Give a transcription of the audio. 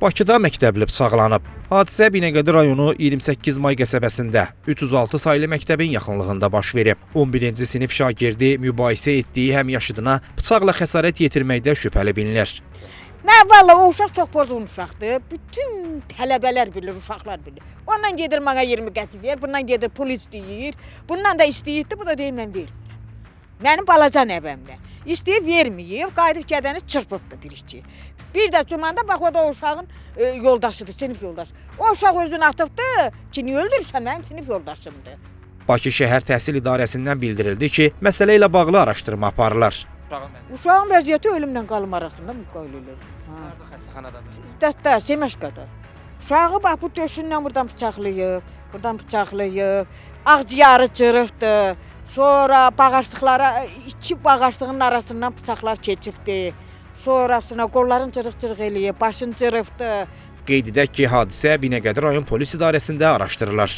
Bakıda məktəbli bıçaqlanıb. Hadisə Binəqədi rayonu 28 May qəsəbəsində 306 saylı məktəbin yaxınlığında baş verib. 11-ci sinif şagirdi mübahisə etdiyi həmyaşıdına bıçaqla xəsarət yetirməkdə şübhəli bilinir. Mən vallah o uşaq çox pozğun uşaqdır. Bütün tələbələr bilir, uşaqlar bilir. Ondan gedir mənə 20 qəpik ver, bundan gedir pul istəyir. Bundan da istəyirdi, bu da deyir mən vermirəm. Mənim balaca nəvəmlə. İstəyib verməyib, qayıdıb gədəni çırpıbdı bir iki. Bir də cumanda bax o da o uşağın yoldaşıdır, sinif yoldaşı. O uşaq özünü atıbdı ki, niyə öldürürsən, mənim sinif yoldaşımdır. Bakı şəhər təhsil idarəsindən bildirildi ki, məsələ ilə bağlı araşdırma aparılır. Uşağın vəziyyəti ölümlə qalım arasında müqavilə edir. Harda xəstəxanadadır? İzzətdə, Seməşqada. Uşağı bax bu döşündən buradan bıçaqlayıb, buradan bıçaqlayıb, ağciyarı cırıbdı. Sonra bağırsaqlara, iki bağırsağının arasından bıçaqlar keçibdi. Sonrasına qolların cırıq-cırıq eləyib, başını cırıbdı. Qeyd edək ki, hadisə Binəqədi rayon polis idarəsində araşdırılır.